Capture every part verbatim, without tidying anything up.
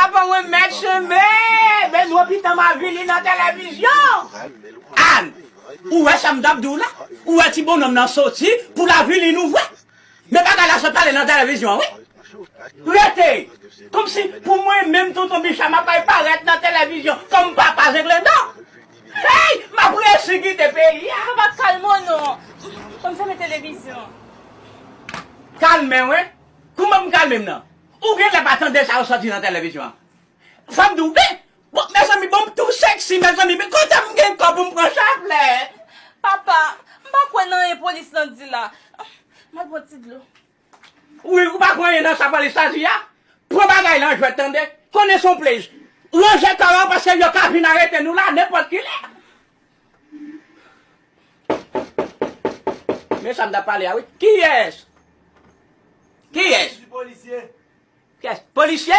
Papa mwen mèt chemen, men nou pitan m avili nan televizyon. Ann, ou wè sa m t ap di w la? Ou wè ti bonnonm nan soti pou l avili nou vre? Men bagay la sot pale nan televizyon an, wi. Rete! Kòmsi pou mwen menm, Tonton Bicha, m ap bay parèt nan televizyon kòm papa Zenglendo. Hey! M ap resi kite peyi a. Papa, kalme w non. Ban m fèmen televizyon. Kalme w, wi? Kouman m kalme m nan? Ou genlè pa tande sa yo soti nan televizyon an. Fò m di w, men, bon, mezanmi, bon, m tou seksi, mezanmi, men kote m gen kò pou m pran chaplè? Papa, m pa kwè nan anyen polis lan di la. M al pran ti dlo. Wi, ou pa kwè anyen nan sa polis la di a? Pran bagay lan jwèt, tande? Konnen se yon plezi. Ranje kò w paske yo ka vin arete nou la nenpòt ki lè. Men sa m t ap pale a, wi. Kiyès? Kiyès? Kiyès? Polisye!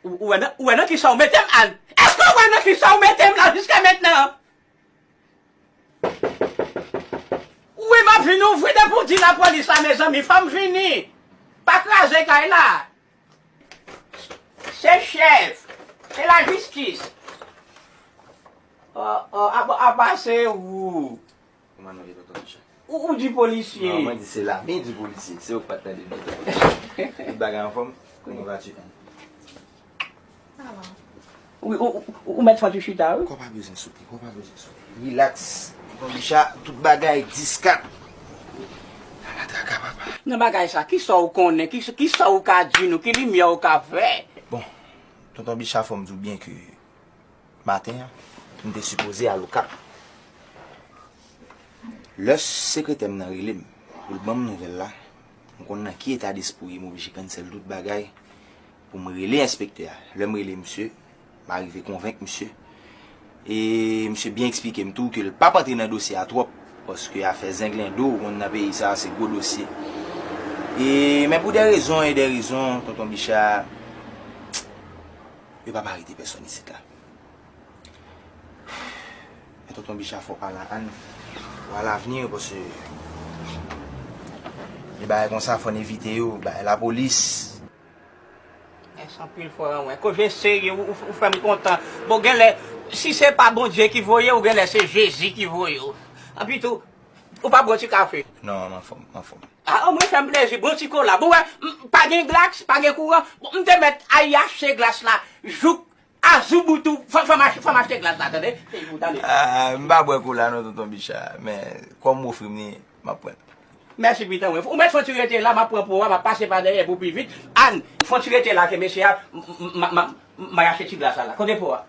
Ou, ou wè nan, ou wè nan kisa w mete m, Ann? Èske w wè nan kisa w mete m la jiska mentnan? Wi, m ap vin ouvri depi w di lapolis la, mezanmi, fò m vini. Pa kraze kay la. Se chèf. Se lajistis. Oh, oh, apa, apa se ou. Kòman nou ye, Tonton Bicha? Ou, ou di polisye. Non, mwen di se lame di polisye. Se ou k pa t tande m, Tonton Bicha. Tout bagay anfòm? Comment vas-tu? Wi, ou, ou, ou mèt fè ti chita, wi. Kò pa bezwen sote, kò pa bezwen sote. Rilaks. Tonton Bicha, tout bagay dis kat. Pa nan traka, papa. Nan bagay sa, kisa w konnen? Ki, kisa w ka di nou? Ki limyè w ka fè? Bon, Tonton Bicha, fò m di w byen ke maten an, m te sipoze al Okap. Lè sekretè m nan rele m pou l ban m nouvèl la, m konn nan ki eta despri w ye, m oblije cancel tout bagay pou m rele enspektè a. Lè m rele misye, m arive konvenk misye. E misye byen eksplike m tou ke l p ap antre nan dosye a twòp, paske afè Zenglendo, ou konn nan peyi sa a, se gwo dosye. E, men pou de rezon e de rezon, Tonton Bicha, yo p ap arete pèsòn isit la. Men Tonton Bicha, fò w pale a Ann. Pou alavni, paske de bagay konsa, fò n evite yo. Bagay lapolis. Mèsi anpil, frè mwen. Koze serye, ou, ou, ou fè m kontan. Bon, genlè, si se pa Bondye ki voye w, genlè se Jezi ki voye w. Anpi tou, ou pa bwè ti kafe? Non, m anfòm, m anfòm. A, o mwen fè m plezi, bon ti kola. Bon, wè, m, pa gen glas, pa gen kouran. Bon, m te mèt ay achte glas la, jouk Azou bout ou, fò, fò m achte, fò m achte glas la, tande? Tande. Ah, m pa bwè kola non, Tonton Bicha, men kòm w ofri m li, m ap pran l. Mèsi, pitan mwen. Ou mèt fon ti rete la, m ap pran pou w, m ap pase pa dèyè pou pi vit. Ann, fon ti rete la ke mesye a, m, m, m, m, m, m ay achte ti glas la la. Kote pou w a?